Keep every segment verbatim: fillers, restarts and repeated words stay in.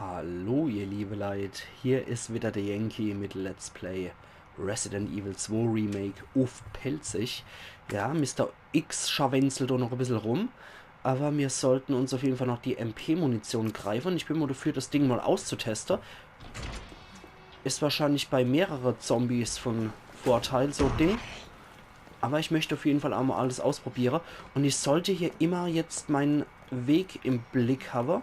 Hallo, ihr liebe Leit, hier is wieder der Yankee mit Let's Play Resident Evil zwei Remake uff Pälzisch. Ja, Mister X scharwenzelt do noch e bissel rum, aber mir sollten uns uff jeden Fall noch die M P-Munition greifen. Ich bin mal dafür, das Ding mal auszuteste. Is wahrscheinlich bei mehrere Zombies von Vorteil, so e Ding. Aber ich möcht uff jeden Fall emol alles ausprobiere. Und ich sollt hier immer jetzt mein Weg im Blick habe,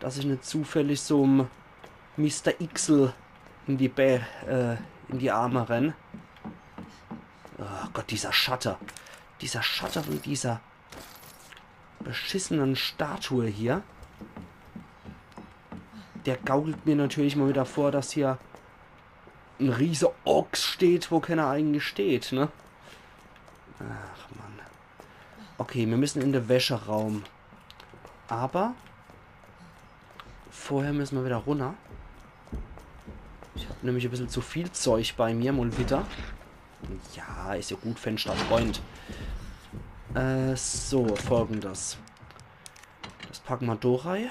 dass ich net zufällig so'm Mister Xel in die Bä-, äh, in die Arme renn. Oh Gott, dieser Schatte. Dieser Schatte von dieser beschissenen Statue hier. Der gaukelt mir natürlich mal wieder vor, dass hier en riese Ochs steht, wo keiner eigentlich steht, ne? Ach Mann. Okay, mir müssen in de Wäscheraum. Aber vorher müssen mir wieder runner. Ich hab nämlich e bissel zu viel Zeug bei mir, mal wieder. Ja, is ja gut, Fenster, Freund. Äh, so, folgendes. Das packen mir do rei.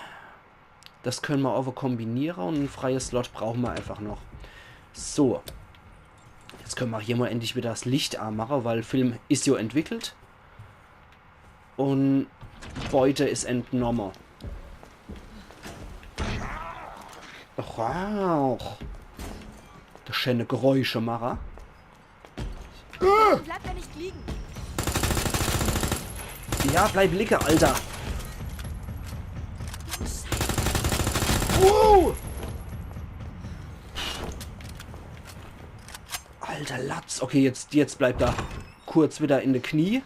Das können mir aber kombiniere und e freies Slot brauchen mir einfach noch. So. Jetzt können mir hier mal endlich wieder das Licht anmache, weil Film is ja entwickelt. Und Beute is entnomme. Rauch. Das schöne Geräuschemacher. Bleib da nicht liegen. Ja, bleib liege, Alter. Uh! Alter Latz. Okay, jetzt, jetzt bleibt er kurz wieder in de Knie.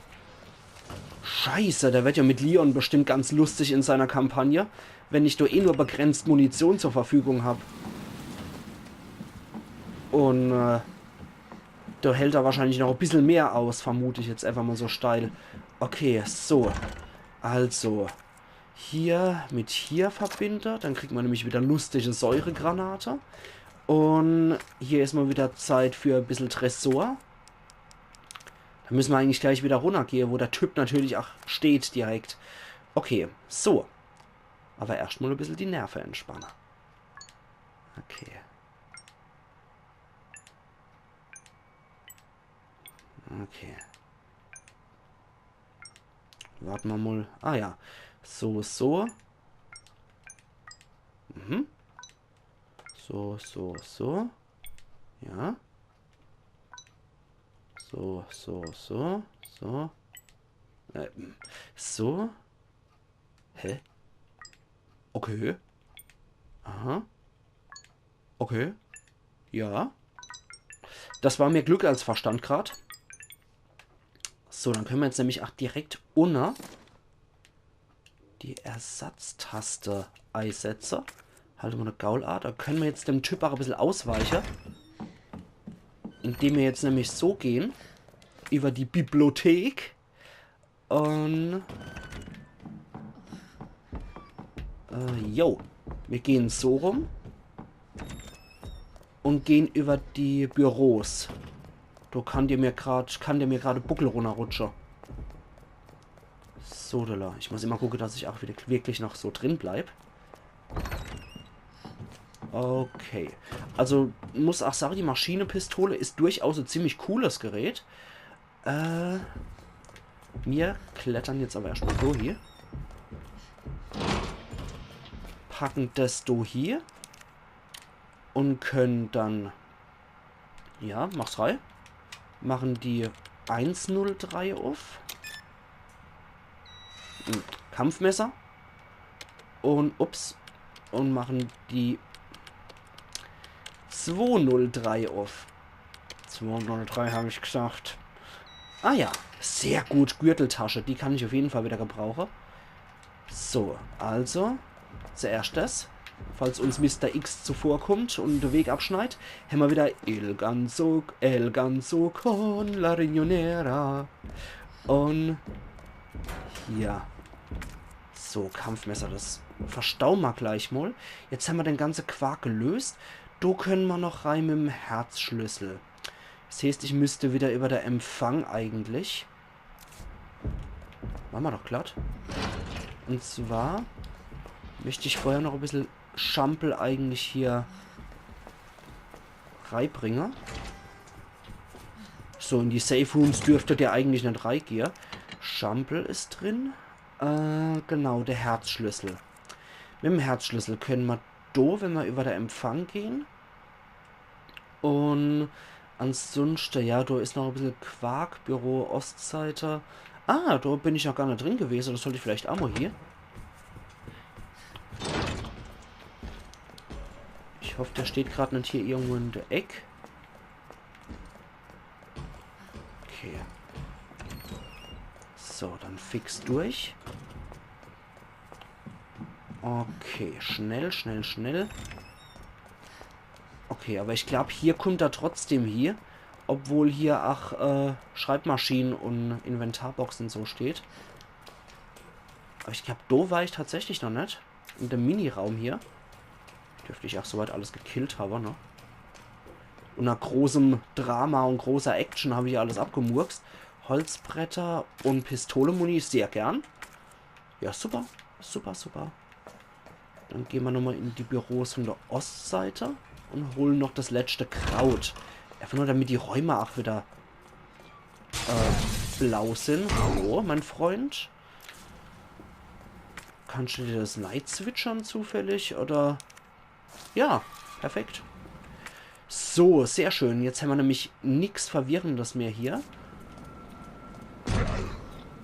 Scheiße, der wird ja mit Leon bestimmt ganz lustig in seiner Kampagne, wenn ich do eh nur begrenzt Munition zur Verfügung hab. Und, äh, do hält er wahrscheinlich noch e bissel mehr aus, vermut ich jetzt einfach mal so steil. Okay, so. Also, hier mit hier verbinde, dann kriegt man nämlich wieder lustige Säuregranate. Und hier is mal wieder Zeit für e bissel Tresor. Da müssen mir eigentlich gleich wieder runnergehe, wo der Typ natürlich auch steht direkt. Okay, so. Aber erscht mal e bissel die Nerve entspanne. Okay. Okay. Warte mir mal. Ah ja. So, so. Mhm. So, so, so. Ja. So, so, so, so. Äh, so. Hä? Okay. Aha. Okay. Ja. Das war mehr Glück als Verstand grad. So, dann können mir jetzt nämlich auch direkt unne die Ersatztaste eisetze. Halt mal e Gaul a. Da können mir jetzt dem Typ auch e bissel ausweiche. Indem mir jetzt nämlich so gehen. Über die Bibliothek. Und... Äh, jo. Mir gehen so rum. Und gehen über die Büros. Do kann der mir grad, kann der mir grad de Buckel runnerrutsche. So, da. Ich muss immer gucke, dass ich auch wieder wirklich noch so drin bleib. Okay. Also, muss auch sage, die Maschinepistole is durchaus e ziemlich cooles Gerät. Äh, mir klettern jetzt aber erscht mal do hier. Packen das do hier. Und können dann... Ja, mach's rei. Machen die eins null drei uff. Hm, Kampfmesser. Und, ups. Und machen die zwei null drei uff. Zwei null drei hab ich gesagt. Ah ja, sehr gut, Gürteltasche. Die kann ich auf jeden Fall wieder gebrauche. So, also, zuerscht das. Falls uns Mister X zuvorkommt und de Weg abschneit, hämmer wieder El Ganso, El Ganso con la Riñonera. Und hier. So, Kampfmesser, das verstaue mer gleich mal. Jetzt hämmer den ganze Quark gelöst. Do können mer noch rei mit'm Herzschlüssel. Das heeßt, ich müsst wieder über de Empfang eigentlich. Mache mer doch glatt. Und zwar möcht ich vorher noch e bissel Schampel eigentlich hier reibringe? So, in die Safe Rooms dürft der eigentlich net reigehe. Schampel is drin. Äh, genau, der Herzschlüssel. Mit dem Herzschlüssel könne ma do, wenn ma über der Empfang gehn. Un ansunschte, ja, do is noch e bissel Quark, Büro Ostseite. Ah, do bin ich noch gar net drin gewese, do sollt ich vielleicht aa mol hie. Ich hoff, der steht grad net hier irgendwo in der Eck. Okay. So, dann fix durch. Okay, schnell, schnell, schnell. Okay, aber ich glaub, hier kummt er trotzdem hie. Obwohl hier ach, äh, Schreibmaschine un Inventarbox un so steht. Aber ich glaub, do war ich tatsächlich noch net. In dem Miniraum hier. Dürft ich ach soweit alles gekillt habe, ne? Unner großem Drama un großer Action hab ich alles abgemurkst. Holzbretter un Pistolemuni, sehr gern. Ja, super, super, super. Dann gehn ma nochmal in die Büros von der Ostseite un holen noch das letschte Kraut. Einfach nur, damit die Räume ach wieder, äh, blau sin. Hallo, mein Freund. Kannst du dir das nei zwitschern zufällig, oder? Ja, perfekt. So, sehr schön. Jetzt hämmer nämlich nix Verwirrendes mehr hier.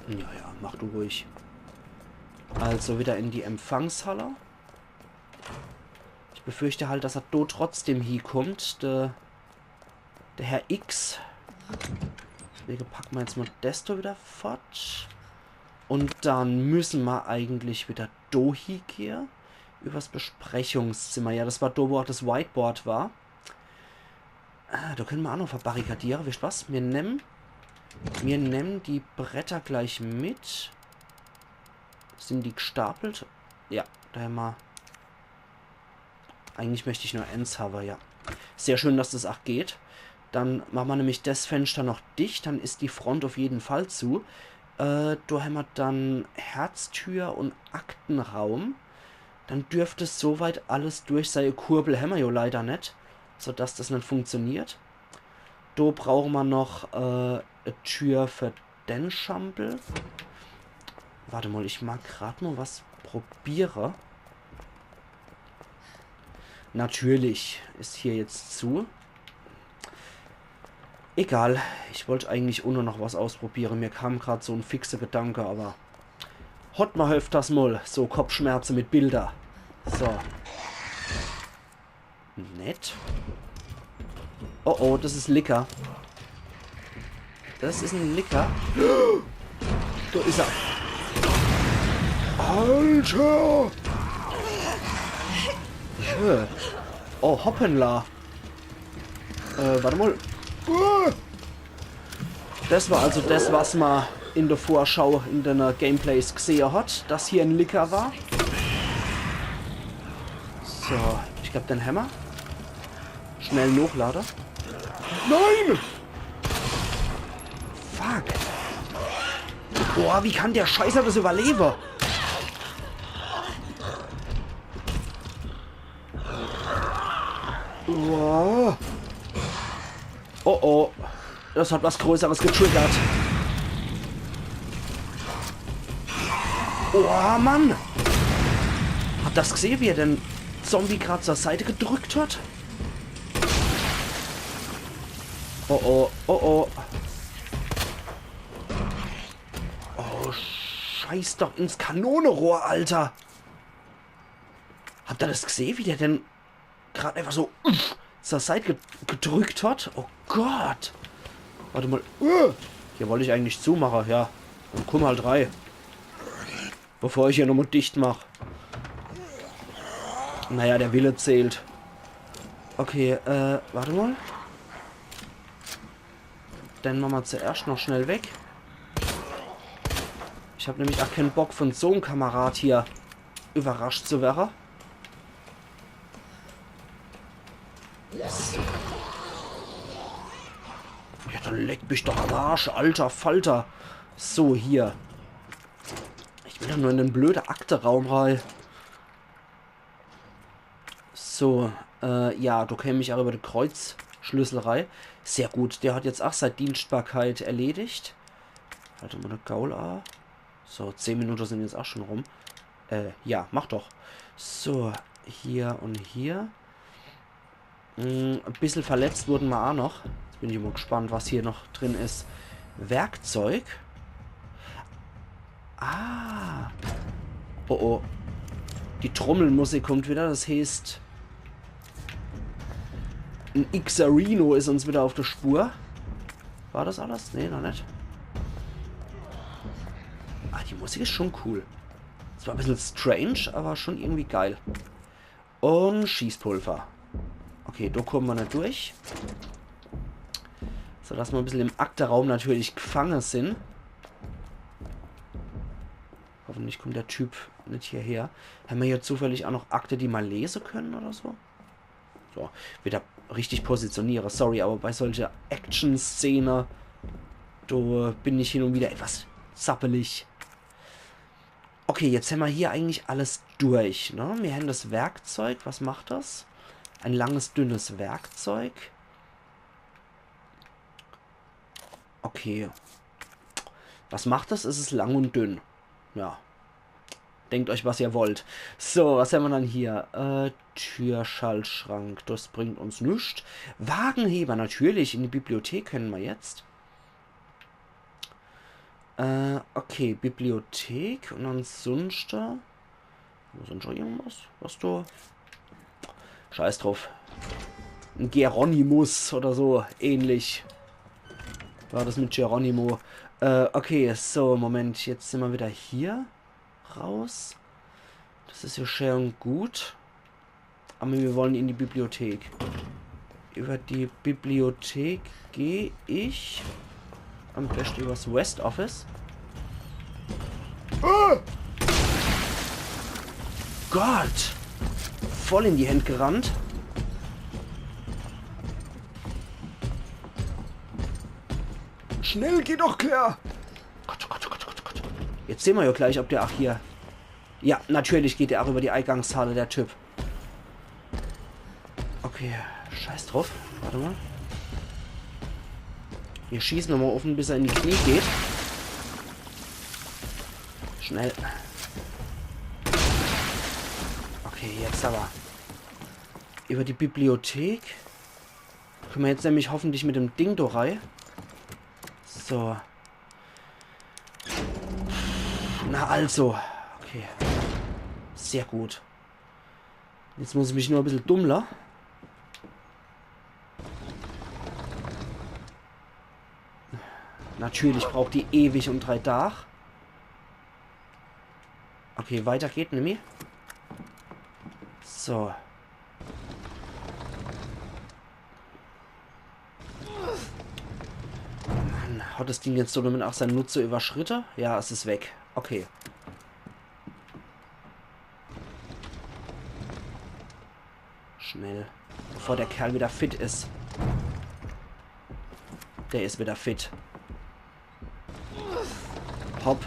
Ja, ja, mach du ruhig. Also wieder in die Empfangshalle. Ich befürchte halt, dass er do trotzdem hiekummt, der, der Herr X. Deswege packe ma jetzt mal des do wieder fort. Un dann müsse ma eigentlich wieder do hiegehe. Übers Besprechungszimmer. Ja, das war do, wo auch das Whiteboard war. Ah, do könne ma auch noch verbarrikadiere. Wisst was? Mir nemme, mir nemme die Bretter gleich mit. Sin die gestapelt? Ja, do hämmer. Eigentlich möcht ich nur ens habe, ja. Sehr schön, dass das ach geht. Dann mache ma nämlich des Fenster noch dicht, dann is die Front auf jeden Fall zu. Äh, do hämmer dann Herztür un Aktenraum. Dann dürft es soweit alles durch sei. Kurbel hämmer jo leider net, sodass das net funktioniert. Do brauche ma noch, äh, e Tür für den Schampel. Warte mal, ich mag grad mal was probiere. Natürlich is hier jetzt zu. Egal, ich wollt eigentlich ohne noch was ausprobiere. Mir kam grad so en fixe Gedanke, aber hot ma öfters mal so Kopfschmerze mit Bilder. So. Nett. Oh oh, das is Licker. Das is en Licker. Do is er. Alter! Äh. Oh, hoppala. Äh, warte mal. Äh. Das war also das, was ma in der Vorschau in den, äh, Gameplays gesehe hat, dass hier en Licker war. So, ich glaub, den hämmer. Schnell nochlade. Nein! Fuck. Boah, wie kann der Scheißer das überlebe? Boah. Oh oh. Das hat was Größeres getriggert. Oh Mann! Habt das gesehe, wie er den Zombie grad zur Seite gedrückt hat? Oh oh, oh oh. Oh, scheiß doch ins Kanonerohr, Alter! Habt ihr das gesehe, wie der den grad einfach so, uff, zur Seit ge gedrückt hat? Oh Gott! Warte mal. Uh, hier wollt ich eigentlich zumache, ja. Dann komm halt rei. Bevor ich hier nochmal dicht mach. Naja, der Wille zählt. Okay, äh, warte mal. Den mache ma zuerscht noch schnell weg. Ich hab nämlich ach keen Bock, von so'm Kamerad hier überrascht zu werre. Ja, dann leck mich doch am Arsch, alter Falter. So, hier. Ich will doch nur in den blöde Akteraum rei. So, äh, ja, do käm ich ach über de Kreuzschlüssel rei. Sehr gut, der hat jetzt ach sei Dienstbarkeit erledigt. Halt mol de Gaul a. So, zehn Minute sin jetzt ach schon rum. Äh, ja, mach doch. So, hier un hier. Mm, e bissel verletzt wurden mer ach noch. Jetzt bin ich mol gespannt, was hier noch drin is. Werkzeug. Ah. Oh oh. Die Trommelmusik kommt wieder. Das heeßt, en Xereno is uns wieder auf de Spur. War das alles? Nee, noch net. Ah, die Musik is schon cool. Zwar e bissel strange, aber schon irgendwie geil. Un Schießpulver. Okay, do komme mer net durch. So dass mer e bissel im Akteraum natürlich gefange sin. Hoffentlich kommt der Typ net hierher. Hämmer hier zufällig ach noch Akte, die mer lese könne oder so? So, wieder richtig positioniere. Sorry, aber bei solcher Action-Szene, do bin ich hin un wieder etwas zappelig. Okay, jetzt hämmer hier eigentlich alles durch, ne? Mir hän das Werkzeug. Was macht das? Ein langes, dünnes Werkzeug. Okay. Was macht das? Es is lang un dünn. Ja. Denkt euch, was ihr wollt. So, was hämmer dann hier? Äh, Türschaltschrank. Das bringt uns nix. Wagenheber, natürlich. In die Bibliothek könne mer jetzt. Äh, okay, Bibliothek un ansonsten. Wo sin schon irgendwas? Was do? Scheiß drauf. En Geronimus oder so ähnlich. War das mit Geronimo? Äh, okay, so, Moment. Jetzt sin mer wieder hier raus. Das is ja schön un gut. Aber mir wollen in die Bibliothek. Über die Bibliothek geh ich am besten übers West Office. Ah! Gott! Voll in die Händ gerannt. Schnell, geh doch, Claire! Gott, oh Gott, oh Gott, oh Gott, oh Gott. Jetzt sehn mer ja gleich, ob der ach hier. Ja, natürlich geht der ach über die Eingangshalle, der Typ. Okay, scheiß drauf. Warte mal. Wir schießen nochmal offen, bis er in die Knie geht. Schnell. Okay, jetzt aber. Über die Bibliothek. Könne mer jetzt nämlich hoffentlich mit dem Ding do rei. So. Na also. Okay. Sehr gut. Jetzt muss ich mich nur e bissel dummle. Natürlich braucht die ewig un drei Dach. Okay, weiter geht nimmi. So. Mann, hat das Ding jetzt so damit auch seinen Nutze überschritte? Ja, es is weg. Okay. Schnell. Bevor der Kerl wieder fit is. Der is wieder fit. Hopp.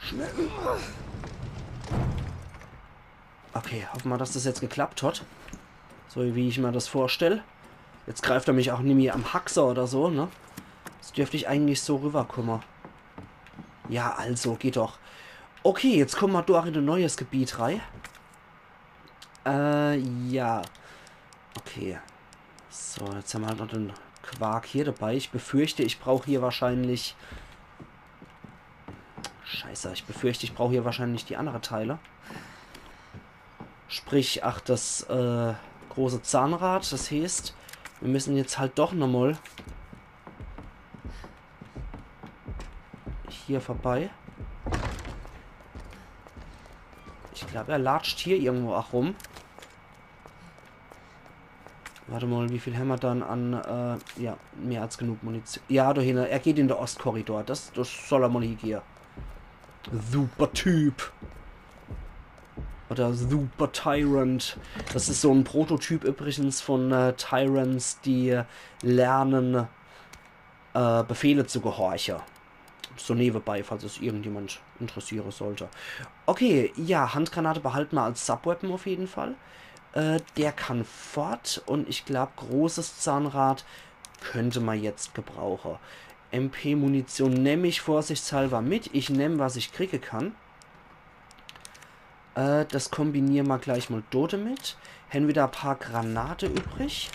Schnell. Okay, hoffe mer, dass das jetzt geklappt hat. So wie ich mir das vorstell. Jetzt greift er mich auch nimmi am Haxer oder so, ne? Das dürft ich eigentlich so rüberkomme. Ja, also, geht doch. Okay, jetzt komme mer durch in e neues Gebiet rei. Äh, ja. Okay. So, jetzt hämmer halt noch den Quark hier dabei. Ich befürchte, ich brauch hier wahrscheinlich... Scheiße, ich befürchte, ich brauch hier wahrscheinlich die andere Teile. Sprich, ach, das, äh, große Zahnrad. Das heeßt, mir müssen jetzt halt doch nochmal hier vorbei. Ich glaub, er latscht hier irgendwo auch rum. Warte mal, wie viel hämmer dann an, äh, ja, mehr als genug Munition. Ja, do hinne, er geht in de Ostkorridor. Das, das soll er mal hiegehe. Super Typ. Oder Super Tyrant. Das is so en Prototyp übrigens von, äh, Tyrants, die lernen, äh, Befehle zu gehorche. So nebenbei, falls es irgendjemand interessieren sollte. Okay, ja, Handgranate behalten wir als Subweapon auf jeden Fall. Äh, der kann fort und ich glaub, großes Zahnrad könnte man jetzt gebrauchen. M P-Munition nehme ich vorsichtshalber mit. Ich nehme, was ich kriegen kann. Äh, das kombinieren wir gleich mal dort mit. Haben wieder ein paar Granate übrig.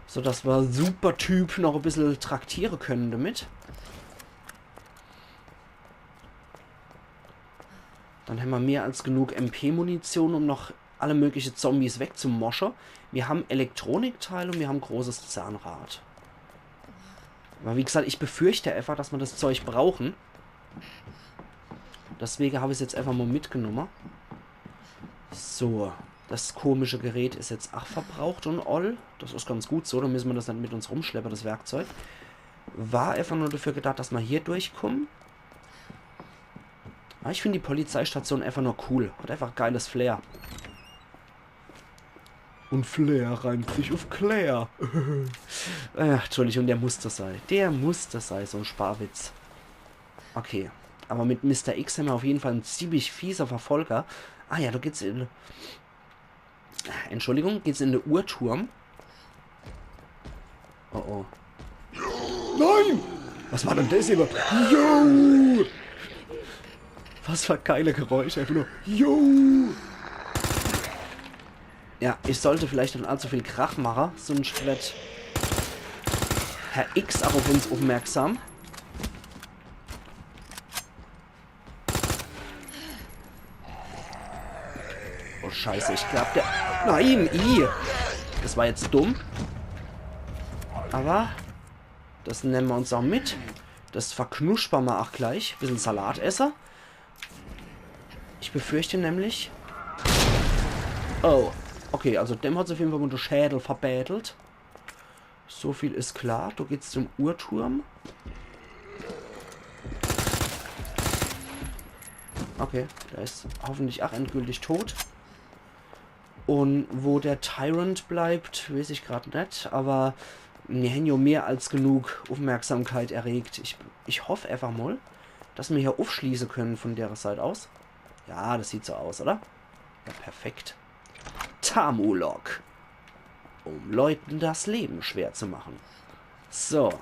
So dass wir Supertyp noch ein bisschen traktieren können damit. Dann haben wir mehr als genug M P-Munition, um noch alle möglichen Zombies wegzumoschen. Wir haben Elektronikteil und wir haben großes Zahnrad. Aber wie gesagt, ich befürchte einfach, dass wir das Zeug brauchen. Deswegen habe ich es jetzt einfach mal mitgenommen. So, das komische Gerät ist jetzt auch verbraucht und all. Das ist ganz gut so, dann müssen wir das nicht mit uns rumschleppen, das Werkzeug. War einfach nur dafür gedacht, dass wir hier durchkommen. Aber ich finde die Polizeistation einfach nur cool. Hat einfach geiles Flair. Und Flair reimt sich auf Claire. Ach, Entschuldigung, der musste sei. Der musste sei, so ein Sparwitz. Okay. Aber mit Mister X haben wir auf jeden Fall einen ziemlich fieser Verfolger. Ah ja, da geht's in. Entschuldigung, geht's in den Uhrturm? Oh oh. Nein! Was war denn das über? Yo! Was für geile Geräusche, einfach nur. Yo! Ja, ich sollte vielleicht nicht allzu viel Krach machen, sonst wird Herr X auch auf uns aufmerksam. Oh Scheiße, ich glaub der... Nein, i! Das war jetzt dumm. Aber das nehmen wir uns auch mit. Das verknuspern wir auch gleich. Bisschen Salat esse. Ich befürchte nämlich... Oh, okay, also dem hat's auf jeden Fall mal den Schädel verbädelt. So viel ist klar. Da geht's zum Uhrturm. Okay, der ist hoffentlich auch endgültig tot. Und wo der Tyrant bleibt, weiß ich grad net, aber mir haben ja mehr als genug Aufmerksamkeit erregt. Ich, ich hoffe einfach mal, dass wir hier aufschließen können von der Seite aus. Ja, das sieht so aus, oder? Ja, perfekt. Tamulok. Um Leuten das Leben schwer zu machen. So.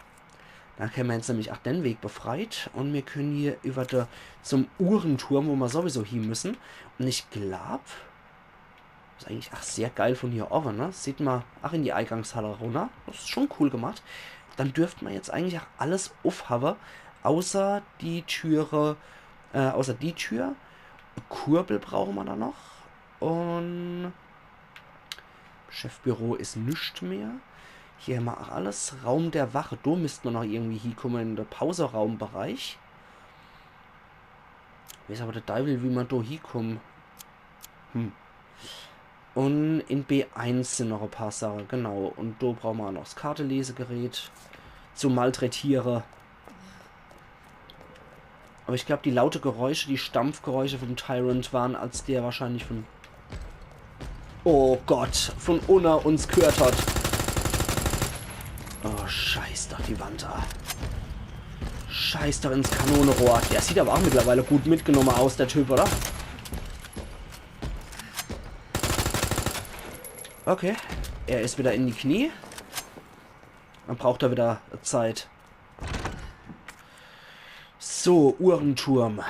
Dann haben wir jetzt nämlich auch den Weg befreit und wir können hier über der, zum Uhrenturm, wo wir sowieso hin müssen. Und ich glaub, ist eigentlich auch sehr geil von hier oben, ne? Sieht man auch in die Eingangshalle runter. Das ist schon cool gemacht. Dann dürfte man jetzt eigentlich auch alles aufhaben, außer die Türe, äh, außer die Tür. Kurbel brauchen wir da noch. Und Chefbüro ist nix mehr. Hier haben wir auch alles. Raum der Wache. Da müsste man noch irgendwie hinkommen in den Pauseraumbereich. Weiß aber der Teufel, wie man da hinkommt. Hm. Und in B eins sind noch ein paar Sachen, genau. Und da brauchen wir noch das Kartelesegerät zum Malträtieren. Aber ich glaub, die laute Geräusche, die Stampfgeräusche vom Tyrant waren, als der wahrscheinlich von, oh Gott, von unter uns gehört hat. Oh, scheiß doch die Wand an. Scheiß doch ins Kanonerohr. Der sieht aber auch mittlerweile gut mitgenommen aus, der Typ, oder? Okay. Er ist wieder in die Knie. Dann braucht er wieder Zeit. So, Uhrenturm.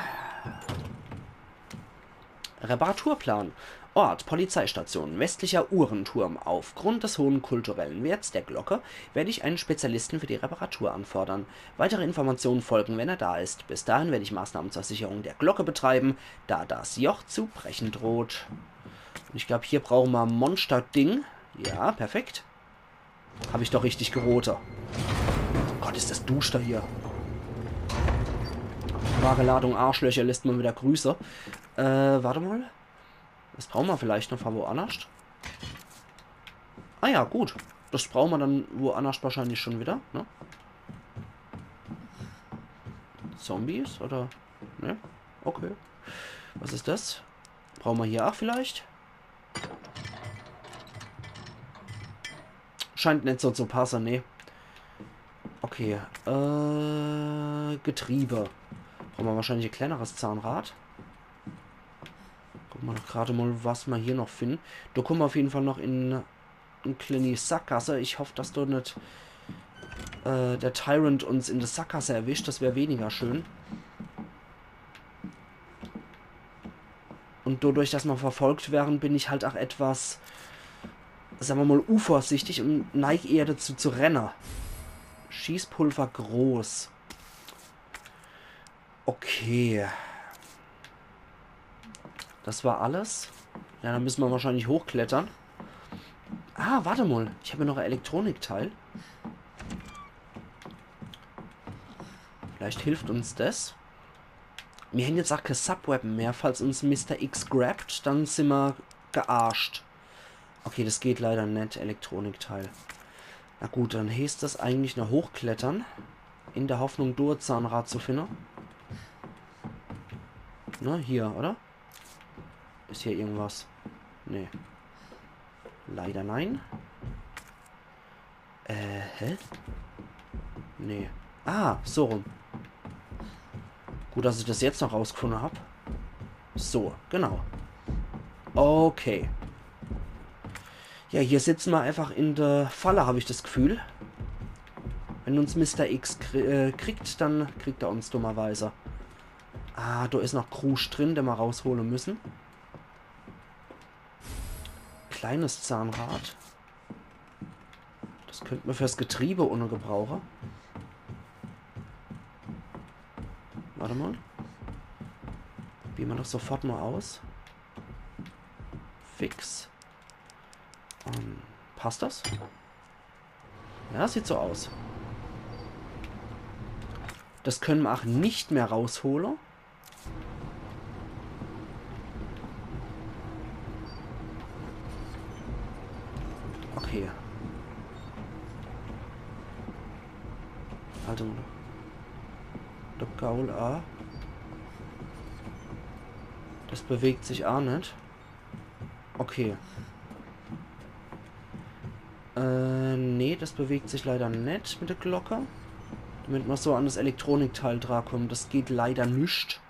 Reparaturplan. Ort, Polizeistation, westlicher Uhrenturm. Aufgrund des hohen kulturellen Werts der Glocke werde ich einen Spezialisten für die Reparatur anfordern. Weitere Informationen folgen, wenn er da ist. Bis dahin werde ich Maßnahmen zur Sicherung der Glocke betreiben, da das Joch zu brechen droht. Und ich glaub, hier brauchen wir ein Monster-Ding. Ja, perfekt. Hab ich doch richtig gerote. Gott, ist das duster hier. Wagenladung Arschlöcher lässt man wieder grüße. Äh, warte mal. Das brauchen wir vielleicht noch von woanders. Ah ja, gut. Das brauchen wir dann woanders wahrscheinlich schon wieder, ne? Zombies, oder? Ne? Okay. Was ist das? Brauchen wir hier auch vielleicht? Scheint net so zu passen, ne? Okay. Okay, äh, Getriebe. Brauche mer wahrscheinlich e kleineres Zahnrad. Gucke mer doch grad mol, was mer hier noch finne. Do kumme mer uff jeden Fall noch in e kleeni Sackgasse. Ich hoff, dass do net, äh, de Tyrant uns in de Sackgasse erwischt. Das wär weniger schön. Und dodurch, dass mer verfolgt werre, bin ich halt ach etwas, sage mer mol, unvorsichtig und neig eher dazu zu renne. Schießpulver groß. Okay. Das war alles. Ja, dann müsse mer wahrscheinlich hochklettere. Ah, wart mol. Ich hab jo noch e Elektronikteil. Vielleicht hilft uns das. Mir hänn jetzt ach kä Subweapon mehr. Falls uns Mister X grabt, dann sin mer gearscht. Okay, das geht leider net, Elektronikteil. Na gut, dann heeßt das eigentlich nur hochklettere. In de Hoffnung, do e Zahnrad zu finne. Na, hier, oder? Is hier irgendwas? Nee. Leider nein. Äh, hä? Nee. Ah, so rum. Gut, dass ich das jetzt noch rausgefunne hab. So, genau. Okay. Ja, hier sitze mer einfach in de Falle, hab ich das Gefühl. Wenn uns Mister X kri äh, kriegt, dann kriegt er uns dummerweise. Ah, do is noch Krusch drin, den mer raushole müsse. Kleines Zahnrad. Das könnt mer fürs Getriebe unne gebrauche. Wart mol. Probiere mer doch sofort mol aus. Fix. Ähm, passt das? Ja, sieht so aus. Das könne mer ach net mehr raushole. Okay. Wart mol. Der Gaul, ah. Das bewegt sich ach net. Okay. Äh, nee, das bewegt sich leider net mit de Glocke. Damit mer so an das Elektronikteil drankumme, das geht leider net.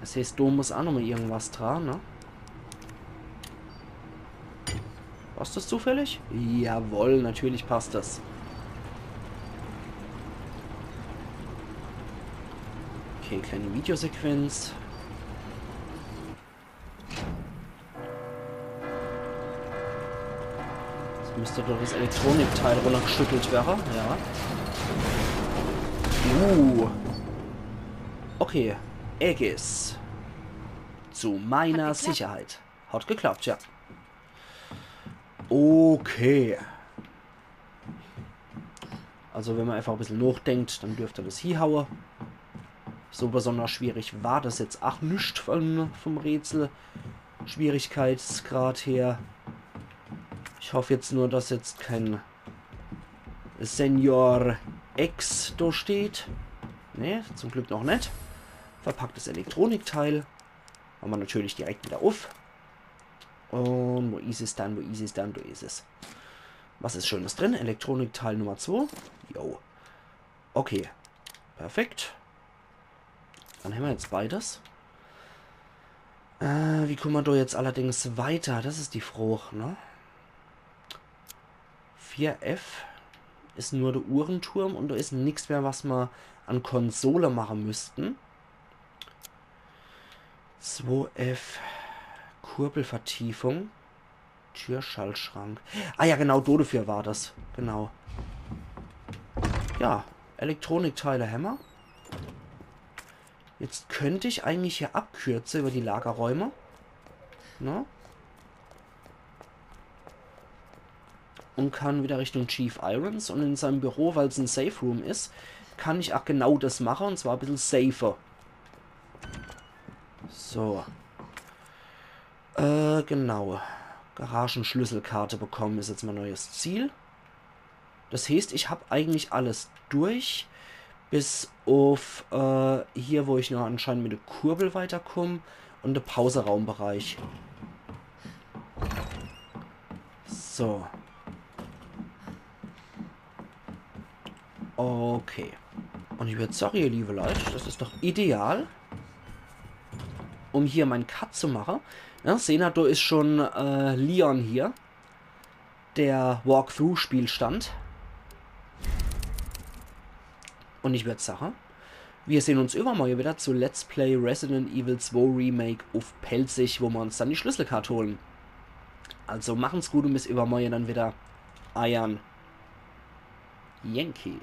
Das heeßt, do muss ach nochmol irgendwas dran, ne? Passt das zufällig? Jawohl, natürlich passt das. Okay, kleine Videosequenz. Jetzt müsst doch das Elektronikteil runnergeschüttelt werre, ja. Uh. Okay, Aegis. Zu meiner Sicherheit. Hat geklappt, ja. Okay. Also wenn mer einfach e bissel nochdenkt, dann dürft das hiehaue. So besonders schwierig war das jetzt ach net vom, vom Rätsel. Schwierigkeitsgrad her. Ich hoff jetzt nur, dass jetzt kein Senior X do steht. Nee, zum Glück noch net. Verpacktes Elektronikteil. Mache mer natürlich direkt wieder uff. Und wo is es dann, wo is es dann, do is es. Was is Schönes drin? Elektronikteil Nummer zwei. Jo. Okay. Perfekt. Dann hämmer jetzt beides. Äh, wie kumme mer do jetzt allerdings weiter? Das is die Froch, ne? Vier F is nur de Uhrenturm und do is nix mehr, was mer an Konsole mache müssten. Zwei F, Kurbelvertiefung, Türschaltschrank. Ah ja, genau, dodefür war das. Genau. Ja, Elektronikteile hämmer. Jetzt könnt ich eigentlich hier abkürze über die Lagerräume. Ne? Und kann wieder Richtung Chief Irons und in seinem Büro, weil's en Safe Room is, kann ich ach genau das mache und zwar e bissel safer. So. Äh, genau. Garagenschlüsselkarte bekommen is jetzt mein neues Ziel. Das heeßt, ich hab eigentlich alles durch, bis uff, äh, hier, wo ich noch anscheinend mit de Kurbel weiterkumm und de Pauseraumbereich. So. Okay. Un ich würd sage, ihr liewe Leit, das is doch ideal, um hier mein Cut zu mache. Ja, sehn mer, do is schon äh, Leon hier. Der Walkthrough-Spielstand. Un ich würd sage, mir sehn uns iwwermorje widder zu Let's Play Resident Evil zwei Remake uff Pälzisch, wo mer uns dann die Schlüsselkart holen. Also machen's gut un bis iwwermorje dann widder. Eiern Yankee.